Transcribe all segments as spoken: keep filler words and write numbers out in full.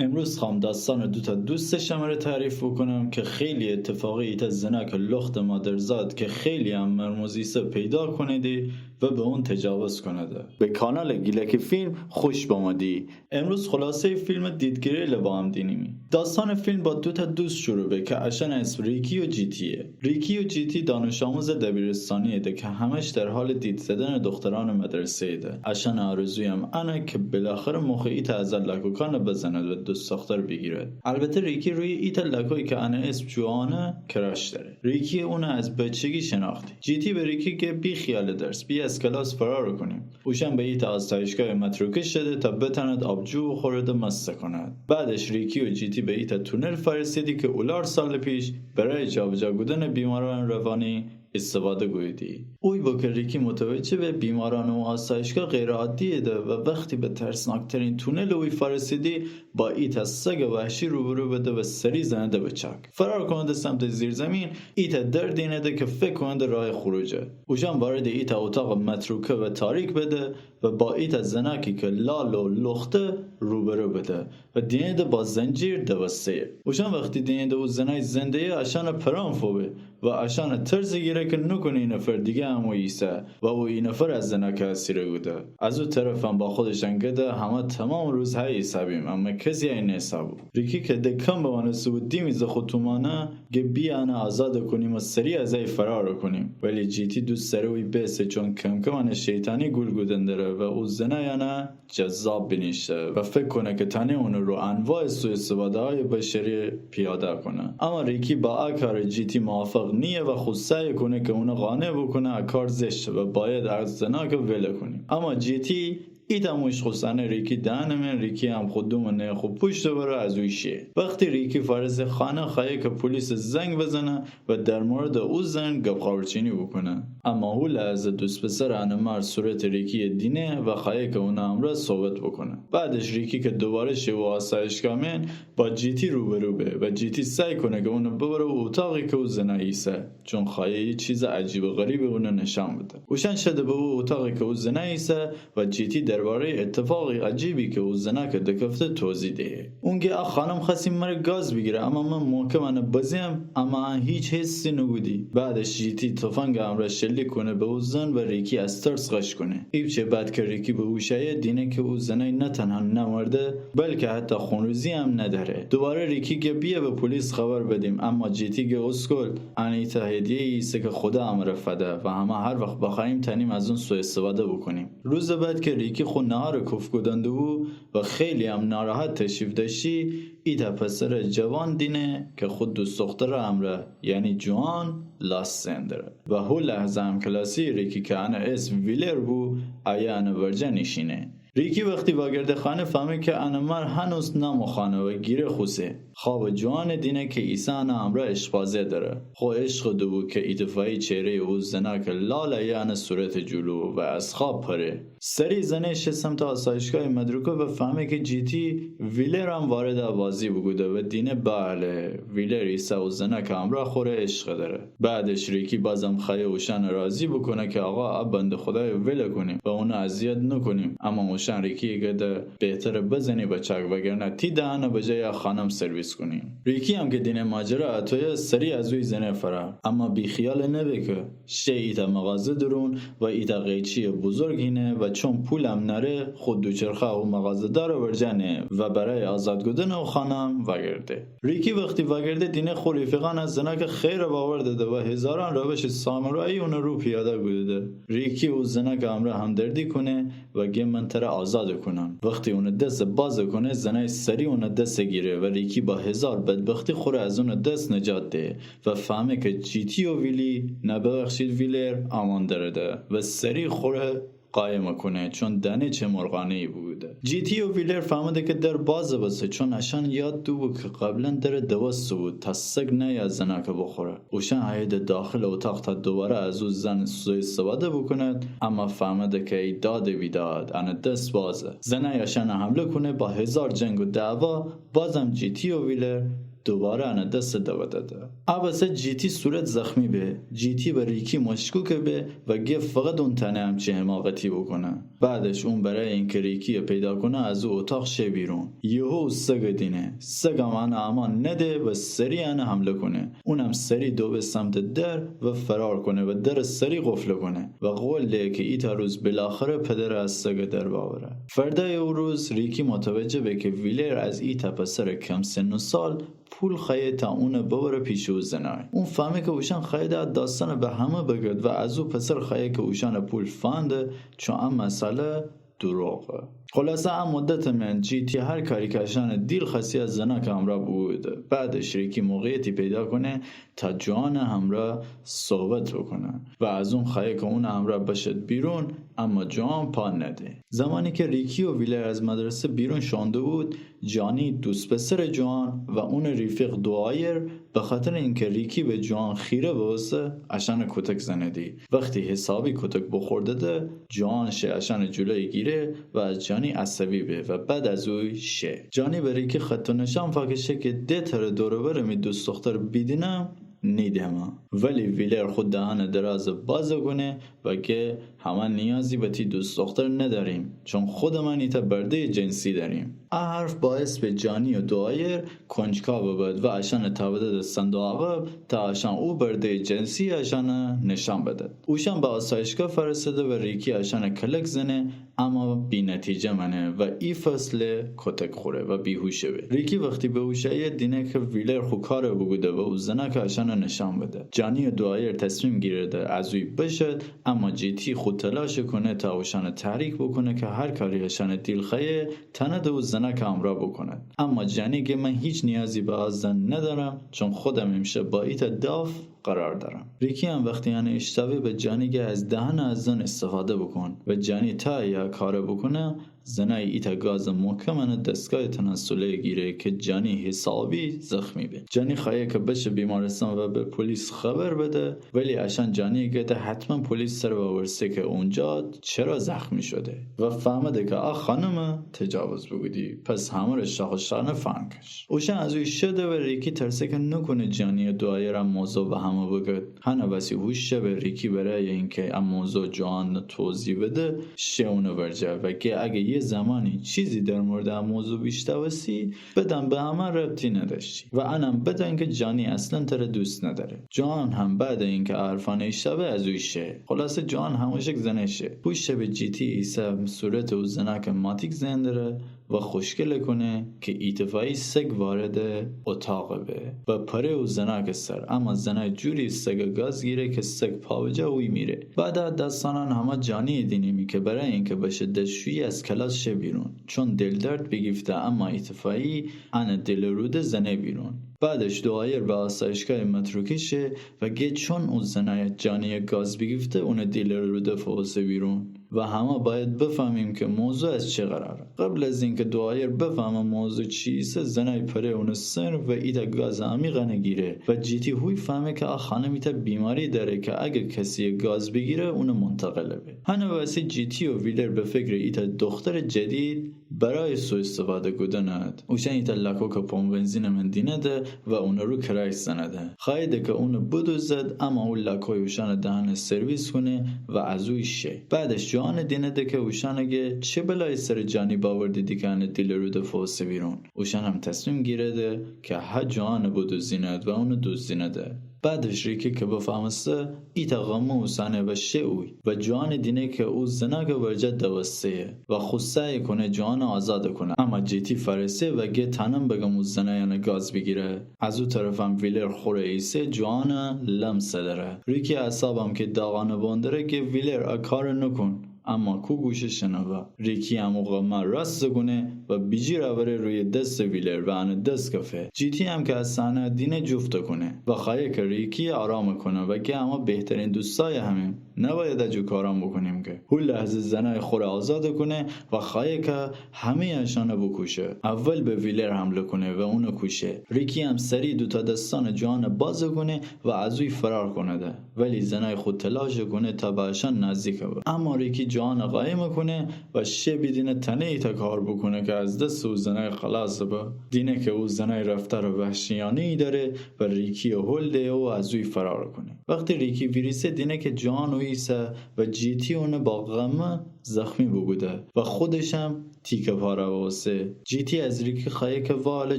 امروز خوأم داستأنٚ دوتأ دوستٚ شمره تعریف بوکونم که خیلی اتفاقی ایتأ زنأکٚ لختٚ مادرزاد که خیلی هم مرموز ایسه پیدا کونیدی و به اون تجاوز کونده. به کانالٚ گیلکی فیلم خوش بمودی. امروز خلاصه‌یٚ فیلمٚ دیدگیریله با هم دینیمی. داستأنٚ فیلم با دوتأ دوست شروع به که اشأنٚ اسم ریکی و جیتیه. ریکی و جیتی دانش‌آموزٚ دبیرستانی‌یده که همش در حالٚ دید زدنٚ دخترأنٚ مدرسه‌یده. اشأنٚ آرزویم انه که بالاخره مخٚ ایتأ از ا لأکوکأنٚ بزند و دوست دختر بیگیرد. البته ریکی رویٚ ایتأ لأکویی که انٚ اسم جوآنه کراش دأره. ریکی اونه از بچگی شنأختی. جیتی به ریکی گه بی‌خیالٚ درس، بیا از کلاس فرار کونیم. اوشأن به ایتأ آسایشگایٚ متروکه شده تا بتأند آبجو بوخورد و مسته کند. بعدش ریکی و جیتی به ایتأ تونل فأرسیدی که اولار سالٚ پیش برایٚ جابجا کودنٚ بیمارأنٚ روانی ایستفاده کودیدی. اویه بو که ریکی متوجه به بیمارأنٚ او آسایشگاه غیرعادی‌یده و وختی به ترسناکترین تونلٚ اویه فأرسیدی، با ایتأ سگٚ وحشی روبرو بده و سری زنده به چاک. فرار کونده سمتٚ زیرزیمین، ایتأ در دینده که فکر کونده راهٚ خروجه. اوشأن واردٚ ایتأ اوتاقٚ متروکه و تاریک بده و با ایتأ زنأکی که لال و لخته روبرو بده و دینده با زنجیر دوسته‌یه. اوشأن وختی دینده او زنأی زنده‌یه، اشأنٚ پرأن فوبه و اشأنٚ ترس گیره که نوکونه ای نفر دیگه امو ایسه و او ای نفر ا زنأکه اسیره کوده. از او طرفم با خودشأن گده همه تمامٚ روز هیه ایسه‌بیم، اما کسی هیه نیسه‌بو. ریکی که ده کم بمأنسته بو دیمی زه خو تومأنه، گه بیا انه آزاد کونیم و سری از هیه فرار کونیم. ولی جیتی دوست دأره اویه بیسه، چون کم‌کم انه شیطانی گول کودن دره و او زنأی انه جذاب بینیشته و فکر کونه که تأنه اونٚ رو انواعٚ سوءاستفاده‌هایٚ بشری پیاده کونه. اما ریکی با ا کارٚ جیتی موافق نییه و خو سعی کونه که اونه قانع بوکونه ا کار زشته و باید ا زنأکه وله کونیم. اما جیتی ایتأ موشت خو سأنه ریکی دهنٚ من، ریکی هم خو دومٚ نه خو پوشتٚ وره از اویه شه. وختی ریکی فأرسه خانه، خوأیه که پولیسٚ زنگ بزنه و در موردٚ او زن گپ خبرچینی بوکونه. اما هو لحظه دوست پسرٚ انٚ مار صورتٚ ریکی‌یه دینه و خوأیه که اونٚ امرأ صحبت بوکونه. بعدش ریکی که دوباره شه او آسایشگاه من، با جیتی روبرو به و جیتی سعی کونه که اونه ببره او اوتاقی که او زنأی ایسه، چون خوأیه یه چیزٚ عجیب و غریبی اونه نشأن بده. اوشأن شده به او اوتاقی که او زنأی ایسه و جیتی درباره‌یٚ اتفاقٚ عجیبی که او زنأکه دکفته توضیح دهه. اون گه ا خانم خوأستی مره گاز بیگیره، اما من محکم انه بزه‌م، اما ان هیچ حسی نوکودی. بعدش جیتی تفنگٚ امرأ شلیک کونه به او زن و ریکی از ترس غش کونه. ایپچه بعد که ریکی به هوش أیه، دینه که او زنأی نه تنها نمرده، بلکه حتی خونریزی هم ندأره. دوباره ریکی گه بیا به پولیس خبر بدیم، اما جیتی گه اسکل، ان ایتأ هدیه‌یی ایسه که خودا امره فده و همه هر وخت بخوأییم تأنیم از اون سوءاستفاده بوکونیم. روزٚ بعد که ریکی خو نهارٚ کوفت کودن دوبو و خیلی هم ناراحت تشریف دأشتی، ایتأ پسرٚ جوان دینه که خو دوست دخترٚ امرأ، یعنی جوآن، لاس زئن دره و هو لحظه همکلاسیٚ ریکی که انٚ اسم ویلر بو، أیه انٚ ورجه نیشینه. ریکی وختی وأگرده خانه فهمه که انٚ مار هنوز نمو خانه و گیره خوسه. خوابٚ جوانٚ دینه که ایسه انٚ امرأ عشقبازی دره. خو عشقٚ دوبو که ایدفعه‌یی چهره‌یٚ او زنأکٚ لال أیه انٚ صورتٚ جلو و از خواب پره. سری زنه شه سمتٚ آسایشگاهٚ مدرکه و فهمه که جیتی ویلرم واردٚ بازی بوکوده و دینه بله، ویلر ایسه او زنأکٚ امرأ خوره عشق دره. بعدش ریکی بازم خوأیه اوشأنٚ راضی بوکونه که آقا، ا بندٚ خودایٚ ولٚ کونیم و اونٚ اذیت نوکونیم، اما اوشأن ریکی‌یه گده بهتره بزنی بچک، وگرنه تی دهنٚ بجای ا خانم سرویس کونیم. ریکی هم که دینه ماجرا اتویه، سری از اوی زنه فرار، اما بی‌خیالٚ نبه که شه ایتأ مغازه درون و ایتأ قیچیٚ بزرگ هینه و چون پولم نأره، خو دوچرخه او مغازه‌دارٚ ورجه نه و برای آزاد کودنٚ او خانم وأگرده. ریکی وختی وأگرده دینه خو ریفیقأن ا زنأکٚ خیرٚ بأورده ده و هیزارأن روشٚ سامورایی اونٚ رو پیاده کوده‌ده. ریکی او زنأکٚ امرأ همدردی کونه و گه من تره آزادٚ کونم. وختی اونٚ دسٚ بازٚ کونه، زنأی سری اونٚ دسٚ گیره و ریکی با هیزار بدبختی خوره از اونٚ دس نجات ده و فهمه که جیتی و ویلی، نه ببخشید ویلر، آمان درده و سری خوره قایمٚ کونه، چون دأنه چه مرغانه‌یی بوکوده. جیتی و ویلر فهمده که در بازٚ بسه، چون اشأن یاد دوبو که قبلا درٚ دوسته بو تا سگ نأیه ا زنأکٚ بخوره. اوشأن أیده داخلٚ اوتاق تا دوباره از او زن سوءاستفاده بوکوند، اما فهمده که ای دادٚ بیداد، انٚ دس بازه. زنأی اشأنٚ حمله کونه، با هیزار جنگ و دعوا بازم جیتی و ویلر دوباره انه دس دوده ده. ا وسط جیتی صورت زخمی به. جیتی به ریکی مشکوک به و گه فقط اون تنه همچی حماقتی بکنه. بعدش اون برای اینکه ریکی پیدا کنه از او اتاق شه بیرون. یهو سگ دینه. سگم انه امان نده و سری انه حمله کنه. اونم سری دو به سمت در و فرار کنه و در سری قفل کنه و قول ده که ایتا روز بالاخره پدر از سگ در باوره. فردای او روز ریکی متوجه به که ویلر از ایتا پسر کم سن و سال پول خوایه تا اونه ببره پیش او زنای. اون فهمه که اوشان خوایه ده داستان به همه بگد و از او پسر خوایه که اوشان پول فنده، چون ا مسئله دروغه. خلاصه ا مدت من جیتی هر کاری که اشان دیل خواستی از زناک همراه بوده. بعدش ریکی موقعیتی پیدا کنه تا جوان همراه صحبت بکنه و از اون خوایه که اون همراه بشد بیرون، اما جوان پا نده. زمانی که ریکی و ویلر از مدرسه بیرون شونده بود، جانی دوست پسر جوان و اون رفیق دوایر به خاطر اینکه ریکی به جوان خیره بوسته، اشان کتک زنه دی. وقتی حسابی کتک بخورده ده، جوان شه اشان جلوی گیره و از جانی عصبی به و بعد از اوی شه. جانی به ریکی خط و نشان فاکشه که ده تره دور و بر می دوست دختر بیدینم نیدمه. ولی ویلر خو دهان دراز باز کنه و گه همه نیازی به تی دوست دختر نداریم، چون خودمان ایتا برده جنسی داریم. ا حرف باعث به جانی و دوایر کنجکاو بد و اشان تاوده دستن دو عقب تا اشان او برده جنسی اشان نشان بدد. اوشان به آسایشگاه فرستده و ریکی اشان کلک زنه، اما بی نتیجه مانه و ای فصل کتک خوره و بیهوشه به. ریکی وقتی به هوش آیه دینه که ویلر خو کار بوکوده و او زناک اشان نشان بده. جانی و دوایر تصمیم گیرده از اوی بشد، اما جیتی خو تلاش کنه تا اوشان تحریک بکنه که هر کاری اشان دیل خوایه تانده او زناک همراه بکند. اما جانی گه من هیچ نیازی به ا زن ندارم، چون خودم امشب با ایتا داف قرار دارم. ریکی هم وقتی انه ایشتاوه به جانی گه از دهن ا زن استفاده بکن و جانی تا یا کار بکنه، زنای ایتا گاز محکم انه دستگاه تناسلی گیره که جانی حسابی زخمی به. جانی خوایه که بشه بیمارستان و به پلیس خبر بده، ولی اشان جانی گده حتما پلیس سر واورسه که اونجا چرا زخمی شده و فهمده که ا خانم تجاوز بوکودی، پس همه ره شاخ و شانه فنکش. اوشان از اوی شده و ریکی ترسه که نکنه جانی دوایر ا موضوع به همه بگد. هنه وسی هوش شه به ریکی برای اینکه ا موضوع جوان توضیح بده، شه اونه ورجه و گه اگه یه زمانی چیزی در مورد ا موضوع بیشتاوسی، بدن به همه ربطی نداشتی و انم بدن که جانی اصلا تره دوست نداره. جوان هم بعد اینکه ا حرفان ایشتاوه از اوی شه. خلاصه جوان همشک زنه شه. هوش شه به جیتی ایسه صورت او زناک ماتیک زندره و خوشگله کنه که ایتفاقی سگ وارد اتاق به و پره او زناک سر، اما زنای جوری سگ گاز گیره که سگ پا بجه اوی میره. بعد ا داستانان همه جانی دینیمی که برای اینکه بشه دستشویی از کلاس شه بیرون، چون دل‌درد بیگیفته، اما ایتفاقی انه دل‌روده زنه بیرون. بعدش دوایر به آسایشگاه متروکه شه و گه چون او زنای جانی گاز بیگیفته اونه دل‌روده فوسه بیرون. و همه باید بفهمیم که موضوع از چه قراره. قبل از اینکه دوایر بفهمه موضوع چی ایسه، زنای پره اونه سر و ایتا گاز عمیق انه گیره و جیتی هوی فهمه که ا خانم ایتا بیماری داره که اگه کسی گاز بیگیره اونه منتقل به. هنه وسی جیتی و ویلر به فکر ایتا دختر جدید برای سوء استفاده کودنت. اوشان ایتا لاکوک پمپ بنزین من دینده و اونه رو کرک زنده. خوایده که اونه بدوزد، اما او لاکوی اوشان دهن سرویس کنه و از اوی شه. بعدش جوان دینده که اوشان گه چه بلایی سر جانی باوردیدی که انه دل‌روده فوسه بیرون. اوشان هم تصمیم گیرده که ها جوان بدوزیند و اونه دوزینده. بعدش ریکی که بفهمسته، ایتا غمه اوسانه و شه اوی و جوان دینه که او زناک ورجه دوسته‌یه و خو سعی کنه جوان آزاد کنه، اما جیتی فرسه و گه تانم بگم او زنای انه گاز بیگیره. از او طرفم ویلر خوره ایسه جوان لمس دره. ریکی اعصابم که داغانه بوندره گه ویلر ا کار نکن، اما کو گوشه شنوه. ریکی هم او غمه راست کنه و بیجیر اوره روی دست ویلر و انه دست کفه. جیتی هم که ا صحنه دینه جفت کنه و خوایه که ریکی آرام کنه و گه اما بهترین دوستای همیم، نباید ا جو کاران بکنیم که. هو لحظه زنای خوره آزاد کنه و خوایه که همه اشانه بکوشه. اول به ویلر حمله کنه و اونه کوشه. ریکی هم سری دوتا دستان جوان باز کنه و از اوی فرار کنده، ولی زنای خو تلاش کنه تا به اشان نزدیک به، اما ریکی جوانَ قایم کونه و شه بیدینه تأنه ایتأ کار بوکونه که از دسٚ او زنأی خلاص به. دینه که او زنأی رفتارٚ وحشیانه‌یی دأره و ریکی‌یَ هل دیه و از اوی فرار کونه. وختی ریکی ویریسه دینه که جوان اویسه و جیتی اونَ با غمه زخمی بوکوده و خودشم تیکه پاره بوسه. جیتی از ریکی خوأیه که وأله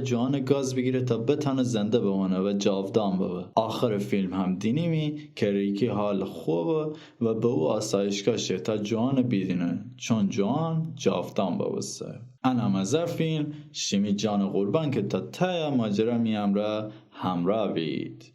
جوانَ گاز بیگیره تا بتأنه زنده بمأنه و جاودان ببه. آخرٚ فیلم هم دینیمی که ریکی حالٚ خوبه و به او آسایشگاه شه تا جوانَ بیدینه، چون جوان جاودان ببوسته. انم از ا فیلم، شیمی جانٚ قربان که تا تای ماجرا می امرأ همرأ بید.